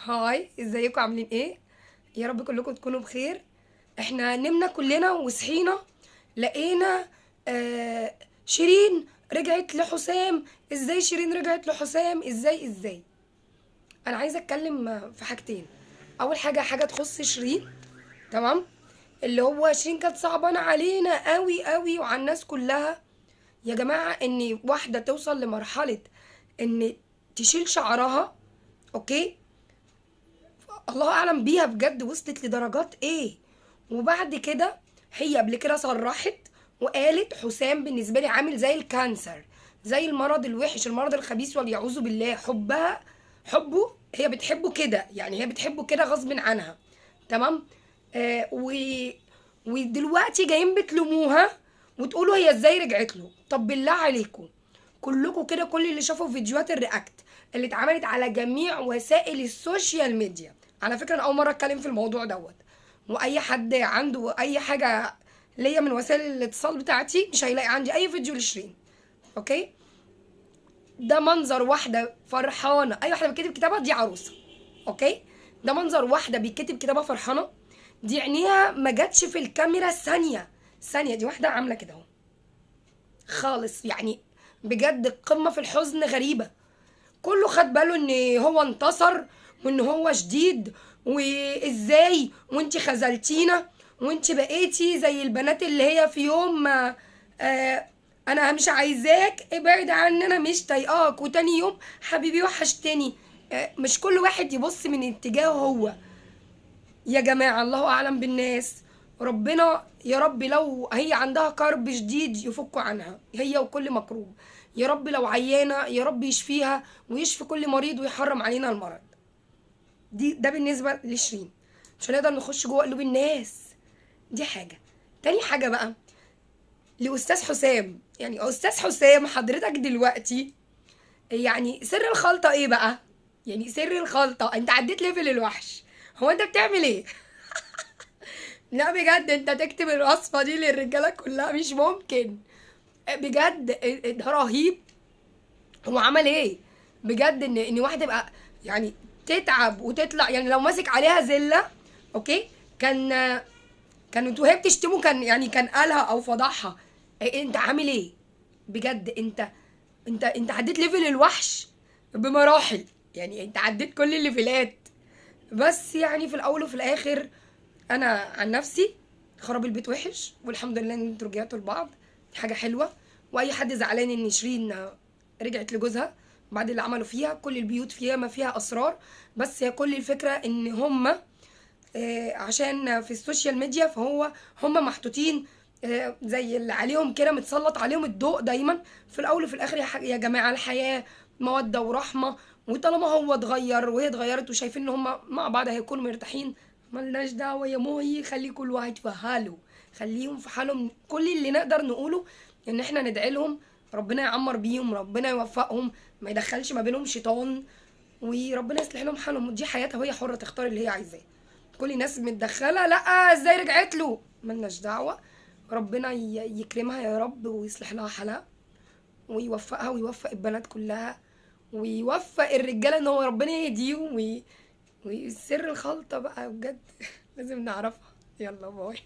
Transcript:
Hi، ازيكم؟ عاملين ايه؟ يا رب كلكم تكونوا بخير. احنا نمنا كلنا وصحينا لقينا شيرين رجعت لحسام. ازاي شيرين رجعت لحسام؟ ازاي؟ انا عايزه اتكلم في حاجتين. اول حاجة، حاجة تخص شيرين، تمام؟ اللي هو شيرين كانت صعبانه علينا قوي قوي وعلى الناس كلها. يا جماعة، ان واحدة توصل لمرحلة ان تشيل شعرها، okay، الله اعلم بيها بجد وصلت لدرجات ايه. وبعد كده هي قبل كده صرحت وقالت حسام بالنسبة لي عامل زي ال cancer، زي المرض الوحش، المرض الخبيث واليعوذ بالله. حبها، حبه، هي بتحبه كده، يعني هي بتحبه كده غصب عنها، تمام؟ ودلوقتي جايين بتلوموها وتقولوا هي ازاي رجعت له. طب بالله عليكم كلكم كده، كل اللي شافوا فيديوهات ال react اللي اتعملت على جميع وسائل ال social media، على فكرة انا اول مرة اتكلم في الموضوع دوت، واي حد عنده اي حاجة ليا من وسائل الاتصال بتاعتي مش هيلاقي عندي اي فيديو لشيرين، okay؟ ده منظر واحدة فرحانة، اي واحدة بتكتب كتابها دي عروسة، okay؟ ده منظر واحدة بيتكتب كتابها فرحانة، دي عينيها ما جاتش في الكاميرا ثانية ثانية، دي واحدة عاملة كده اهو خالص، يعني بجد قمة في الحزن، غريبة. كله خد باله ان هو انتصر وان هو شديد، وازاي وانتي خذلتينا وانتي بقيتي زي البنات اللي هي في يوم انا مش عايزاك، ابعد عني، انا مش طايقاك، وتاني يوم حبيبي وحشتني. مش كل واحد يبص من اتجاهه هو. يا جماعة الله أعلم بالناس، ربنا يا رب لو هي عندها كرب شديد يفكوا عنها هي وكل مكروب، يا رب لو عيانة يا رب يشفيها ويشفي كل مريض ويحرم علينا المرض. ده بالنسبة لشيرين، مش هنقدر نخش جوه قلوب الناس، دي حاجة. تاني حاجة بقى لأستاذ حسام، يعني أستاذ حسام حضرتك دلوقتي يعني سر الخلطة إيه بقى؟ يعني سر الخلطة أنت عديت level الوحش، هو أنت بتعمل إيه؟ لا بجد انت تكتب الوصفة دي للرجالة كلها، مش ممكن بجد، ده رهيب. هو عمل ايه بجد؟ ان واحدة تبقى يعني تتعب وتطلع، يعني لو ماسك عليها زلة okay كانت وهي بتشتمه كان يعني كان قالها او فضحها. إيه انت عامل ايه بجد؟ انت عديت level الوحش بمراحل، يعني انت عديت كل الليفلات. بس يعني في الاول وفي الاخر انا عن نفسي خراب البيت وحش، والحمد لله ان انتوا رجعتوا لبعض، دي حاجة حلوة. واي حد زعلان ان شيرين رجعت لجوزها بعد اللي عملوا فيها، كل البيوت فيها ما فيها اسرار، بس هي كل الفكرة ان هم عشان في ال social media فهو هم محطوطين، زي اللي عليهم كده، متسلط عليهم الضوء دايما. في الاول وفي الاخر يا جماعة الحياة موده ورحمة، وطالما هو اتغير وهي اتغيرت وشايفين ان هم مع بعض هيكونوا مرتاحين، ملناش دعوه يا موهي، خلي كل واحد في حاله، خليهم في حالهم. كل اللي نقدر نقوله ان احنا ندعي لهم ربنا يعمر بيهم، ربنا يوفقهم، ما يدخلش ما بينهم شيطان، وربنا يصلح لهم حالهم. ودي حياتها وهي حره تختار اللي هي عايزاه. كل الناس متدخله لا ازاي رجعت له، ملناش دعوه، ربنا يكرمها يا رب ويصلح لها حالها ويوفقها ويوفق البنات كلها ويوفق الرجالة ان هو ربنا يهديهم وسر الخلطة بقى بجد لازم نعرفها. يلا باي.